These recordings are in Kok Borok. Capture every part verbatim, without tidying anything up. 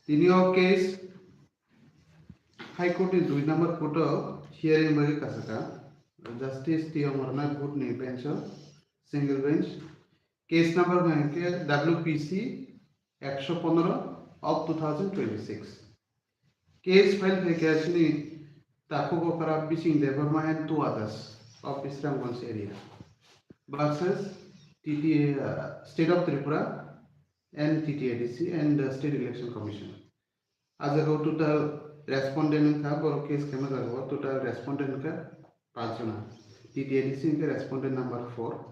Tini o case High Court ni dui number court o hearing bagwi kasaka Justice T Amarnath Bhut ni bench o, single bench. Case number hwnkhe W P C ekso pondro of two thousand twenty-six. Case file khaikha chini Takhuk Okra, Bising Debbarma and two others of Bisramganj area versus T T A, uh, State of Tripura and T T A D C and the State Election Commission. A jaga o total respondent wngkha, borok case khaima jaga o total respondent wngkha panch jona. T T A D C wngkha respondent number four.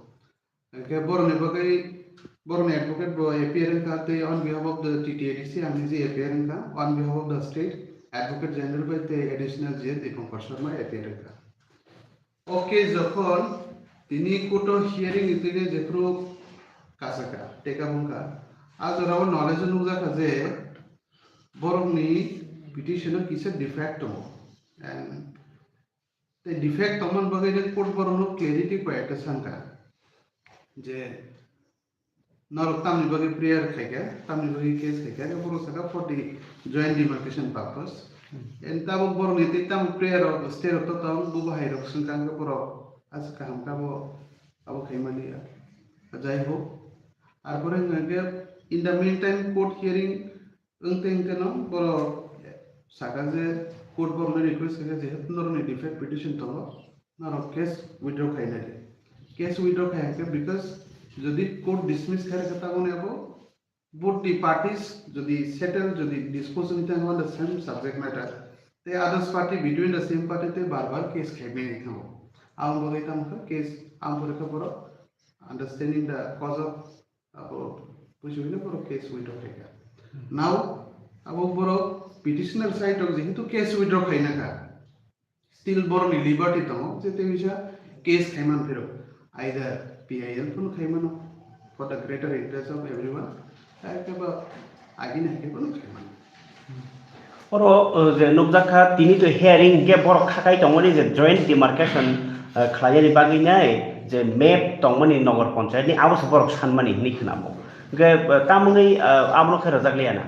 Hwnkhe boroni bagwi, boroni advocate bo appear wngkha tei on behalf of the T T A D C ang niji appear wngkha, on behalf of the state advocate general bai tei additional G S Dipankar Sharma appear wngkha. O case jokhon tini court o hearing ni twi jephru kasaka, take up wngkha, a jora o knowledge o nukjakha je borokni petition o kisa defect tongo. And tei defect tongmani bagwi court borokno clarity koi ekta sankha je norok tamni bagwi prayer khaikha, tamni bagwi case khaikha, borok sakha for the joint demarcation purpose. And tabuk borokni tei tabuk prayer rok stay rok to tong, bo bahai rok swngkha hwnkhe borok aswk kaham kha bo abo khaimani. Jai ho, arpore hwnkhe in the meantime court hearing wngtwi wngtwi no borok sakha je court borokno request khaikha, jehetu norokni defect petition tongo, norok case withdraw khainai. Case withdraw khai hwnkhe because jodi court dismiss khai rwkha, taboni abo both the parties jodi settle, jodi dispose wngwi thango on the same subject matter, tei others party between the same party tei bar bar case khaimani thango. Aboni bagwi tamo khe case, aboni bagwi khe borok understanding the cause of Abo buji hwnwi borok case withdraw khaikha. Now abo borok petitioner side rok jehetu case withdraw khaina kha, still borokni liberty tongo je tei bisa case khaiman phiro either P I L phano khaimano for the greater interest of everyone, hai khe ba agini hai khe phano khaimano. Oro, uh, je nukjakha, tini to hearing hwnkhe borok khakai tongmani je joint demarcation, uh, khlainani bagwi nai je map tongmani Nagar Panchayat ni, abo se borok sanmani hinwi khwnamo. Hwnkhe, uh, tamoni, uh, abono khe rwjak liya na.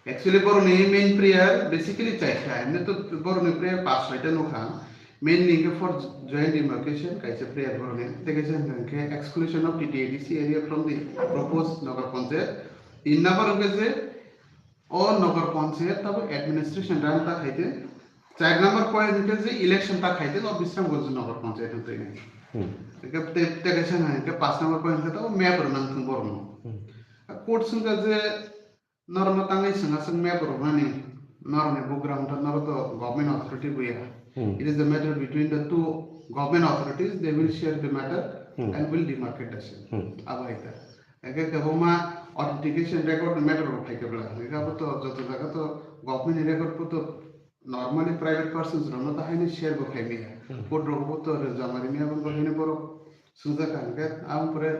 Actually, borokni main prayer basically chaikha, emni to borokni prayer pas soita nukha. Mainly hwnkhe for joint demarcation kaisa prayer borokni, tei kaisa hwnkhe exclusion of T T A D C area from the proposed Nagar Panchayat. Tin number hwnkhe je, O Nagar Panchayat tabuk administration run ta khaite. Char number point hwnkhe je election ta khaite, o Bisramganj Nagar Panchayat hwnkhe. Hmm. Hwnkhe te, te kaisa hwnkhe panch number point hwnkhe tabuk map rwnang thung borokno. Hmm. Court swngkha je norokno tangwi swng aswk map rwnani, norokni bugra hwnkhe norok to government authority buya. Hmm. It is a matter between the two government authorities, they will share the matter Hmm. and will demarcate the same. Hmm. Abo hai ta. Hwnkhe kwbangma authentication record ni matter bo phaikha bwla. Hwnkhe abo to joto jaga to government ni record bo to normally private persons rokno to haino share bo khai maya. Hmm. Court rok bo to rwjama rimya, abo bo haino borok swngjak kha. Hwnkhe abo pore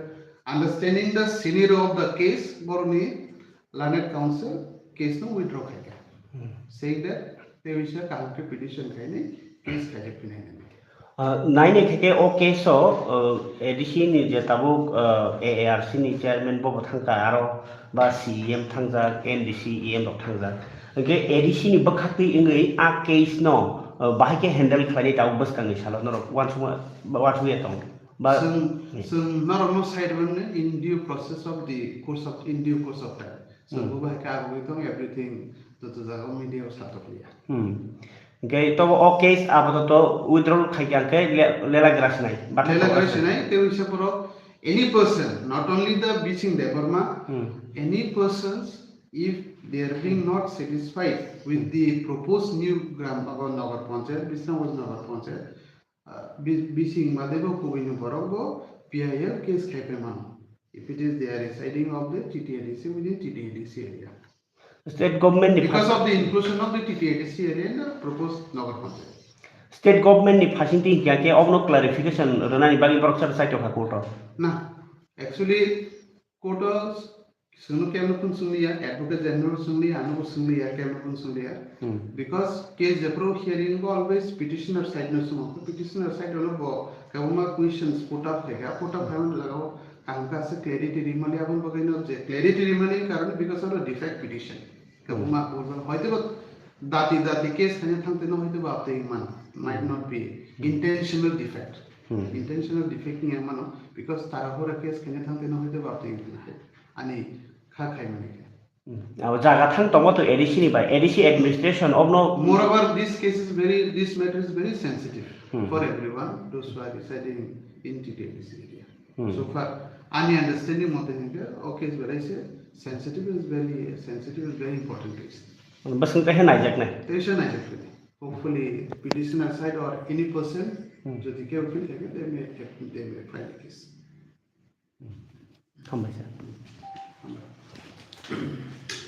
understanding the scenario of the case, borokni learned counsel case no withdraw khaikha. Hmm. Saying that tei bisa kaham khe petition khainai, case khaijak phinai nani. Ah, nainai khe khe o case o, ah, A D C ni je tabuk, ah, A A R C ni chairman bo bo thangkha, aro ba C E M thangjak, M D C E M rok thangjak. Hwnkhe A D C ni bwkhaktwi wngwi a case no, ah, bahai khe handle khlainai tabuk bwskangni salo norok uansukma, uansukya tong. Ba Chwng, Hmm. chwng norokno side mano in due process of the course of, in due course of time. So, Hmm. bo bai khe agugwi tong everything joto jaga o media o satok liya. Hmm. Hwnkhe to o case apato to withdrawal khai khe ang khe le-, lela gra sinai, bathang Lela gra gra sinai. Sinai, tei wngsa borok, any person, not only the Bising Debbarma, Hmm. any persons, if they are being not satisfied with the proposed new gram abo Nagar Panchayat, Bisramganj Nagar Panchayat, Ah, bi-, bising made bo kubui ni borok bo P I L case khai pai mano. If it is they are residing of the T T A D C within T T A D C area. State government ni Because phas- of the inclusion of the T T A D C area in the proposed Nagar Panchayat. State government ni phasing twi hinkhe abono clarification rwnani bagwi borok sa chai tongkha court o. Na, actually, Court o chwngno kemno phun swngli ya, Advocate General swngli ya, ano bo swngli ya, kemno phun swngli ya. Hmm. Because case jephru hearing o always petitioner side no swngo, petitioner side o bo kwbangma questions put up khai kha, put up khai mani jaga o Kaham khe clarity rimani aboni bagwi no je clarity rimani karon because of the defect petition. Kwbangma kwbangma hoito ba dati dati case khaina thangtwi no hoito ba abtwi man, might not be intentional defect. Intentional defect ni mano because tarahura case khaina thangtwi no hoito ba abtwi man. Ani kha khaimani khe. Hmm. Abo jaga thang tongo to A D C ni bai, A D C administration of no. Moreover, this case is very, this matter is very sensitive for everyone, those who are residing in T T A D C area. So far, ani understanding mote hingke, o case berai se sensitive is very, sensitive is very important case. Bwswng tei naijak nai. Tei se naijak nai. Hopefully, petitioner side or any person, jodi keu feel thake, they may, they may file the case. Hambai sir.